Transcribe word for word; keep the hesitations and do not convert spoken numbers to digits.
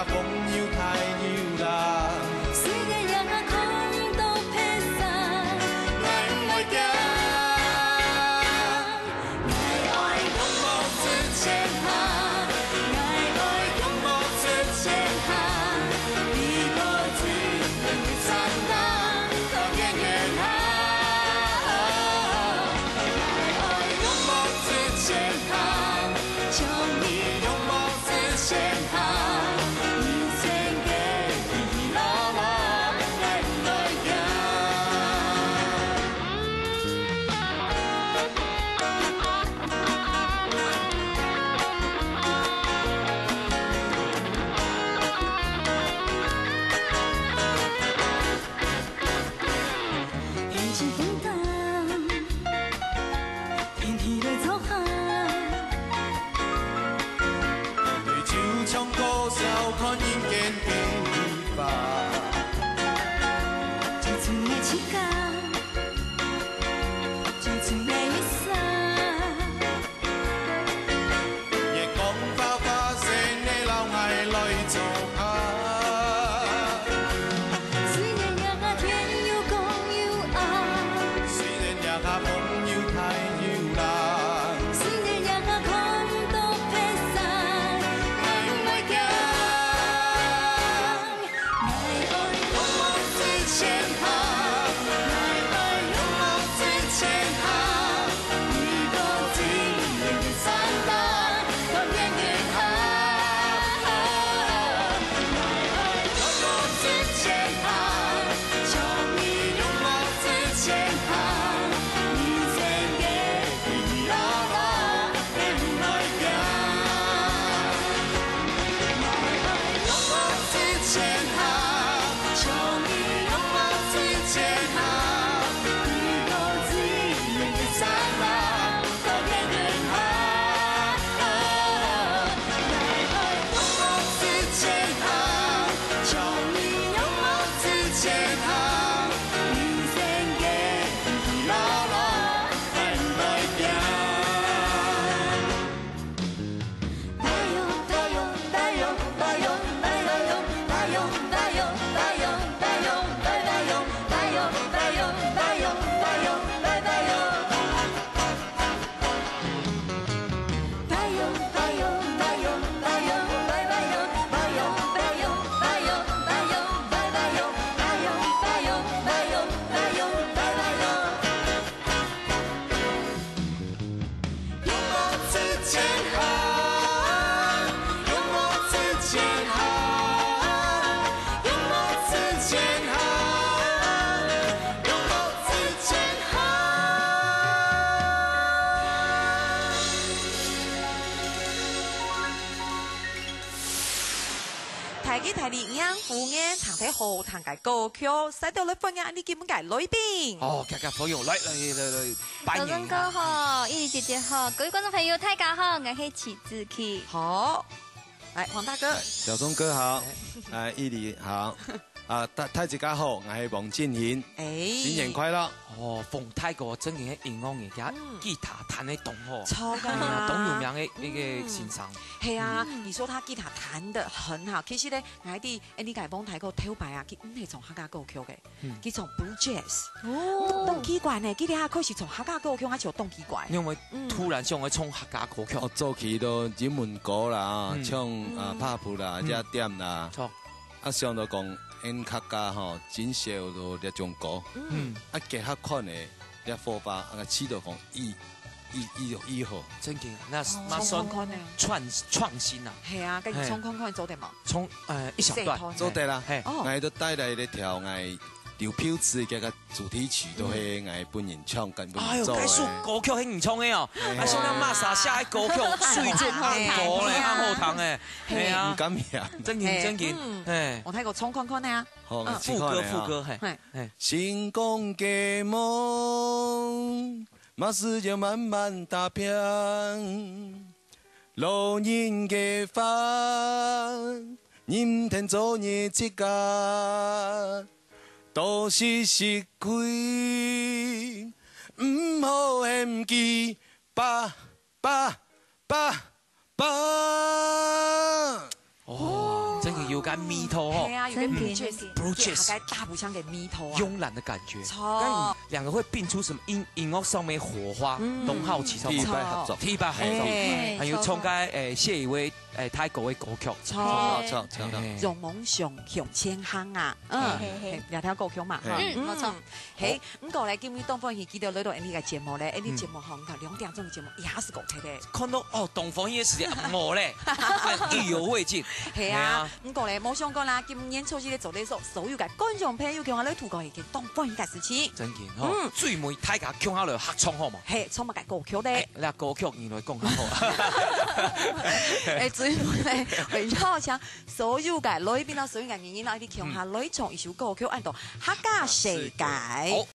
風雨大流浪。雖然也看毋到別儕，𠊎毋會驚。𠊎愛勇往直前行，𠊎愛勇往直前行，一步一步一山崗，到遠遠行。𠊎愛勇往直前行，像你勇往直前行。 天氣風大，天氣來做下。眼淚就像火燒，看人間變化。就像愛自家，就像愛一生。 月光花花，細妹摎𠊎來做伴。雖然這下天又光又暗，雖然這下風又大又冷，雖然這下看毋到別儕，𠊎毋會驚。 𠊎愛勇往直前行，𠊎愛勇往直前行，一步一步一山崗，到遠遠行。𠊎愛勇往直前行，像你勇往直前行，人生个 勇往直前行，勇往直前行，勇往直前行，勇往直前行。 大吉大利，迎虎年，聽忒好聽个歌曲，使到來歡迎𫣆俚今晡个來賓。哦，遽遽歡迎，來，來，來，來，歡迎。小鍾哥好，伊俐姐姐好，各位觀眾朋友，大家好，𠊎係徐子淇。好，來，黃大哥。小鍾哥好，哎，伊俐好。 啊，大，大自家好，𠊎係黃俊雄。哎。新年快樂！哦，黃大哥真个係音樂人家，嗯。吉他彈得當好。超棒啊。哎呀，當有名个一个先生。嗯。係啊，嗯。你說他吉他彈得很好，其實呢，𠊎知，哎，你个黃大哥頭擺啊，佢毋係唱客家歌曲个，嗯。佢唱blue jazz。哦。當奇怪呢，佢這下開始唱客家歌曲，𠊎就當奇怪。因為嗯。突然想要唱客家歌曲。哦，早期都英文歌啦，嗯。唱，啊，嗯。pop啦，嗯。夜店啦。著。 啊，想到講，𫣆客家吼，真少有這種歌。嗯。啊，結合看咧，這火花，啊，試到講，異，異，異，異好。真个，那，哦。那算創看看呢。創，創新啊。係啊，跟你嘿。創看看做得無？創，呃，一小段。試看。做得啦。嘿。哦。𠊎都帶來一條𠊎劉標誌个个主題曲，都係𠊎本人唱，跟本哎喲，人做个。該首歌曲係你唱个哦。嘿。啊，像那瑪莎寫个歌曲，水準恁高咧，嘿啊。恁好聽誒。 嘿啊。毋敢嫌。正經，嘿，正經，嗯。嘿。我來個唱看看呢啊。好，嗯。來試看咧啊。副歌，副歌，嘿，嘿。嘿。成功个夢，嘛係愛慢慢打拚。老人个話，認真做你自家。多是失去，毋好嫌棄。 爸，爸，爸，爸。哦。真个有个味道吼。係啊，有个真个。Blue Jays，Blue Jays。佢个大步枪个味道啊。慵懒的感覺。著。那你兩個會迸出什麼音，音樂上面火花，嗯。都好奇，好奇。第一擺合作。第一擺合作。欸，還有唱个，欸，謝宇威，欸，泰國个歌曲。著。著，著，著，著。欸。用夢想向前行啊，嗯，係，係，係。係，這條歌曲嘛，係。哈，嗯，無錯。嗯。 嘿，毋過咧，今日當歡喜記得來到𠊎俚个節目咧，𠊎俚節目吼，你看兩點鐘个節目，也係過忒个。看到哦，當歡喜个時間，我咧，意猶未盡。係啊，係啊。毋過咧，無相干啦，今年初一咧做得所所有个觀眾朋友，共下來度過一件當歡喜个事情。真个吼，嗯。最尾大家共下來合唱好無？嘿，唱麼个歌曲咧？哎，那歌曲你來講較好啊。哎，最尾咧，邀請所有个來賓啊，所有个人員啊，一起共下來唱一首歌曲，安到《客家世界》。好。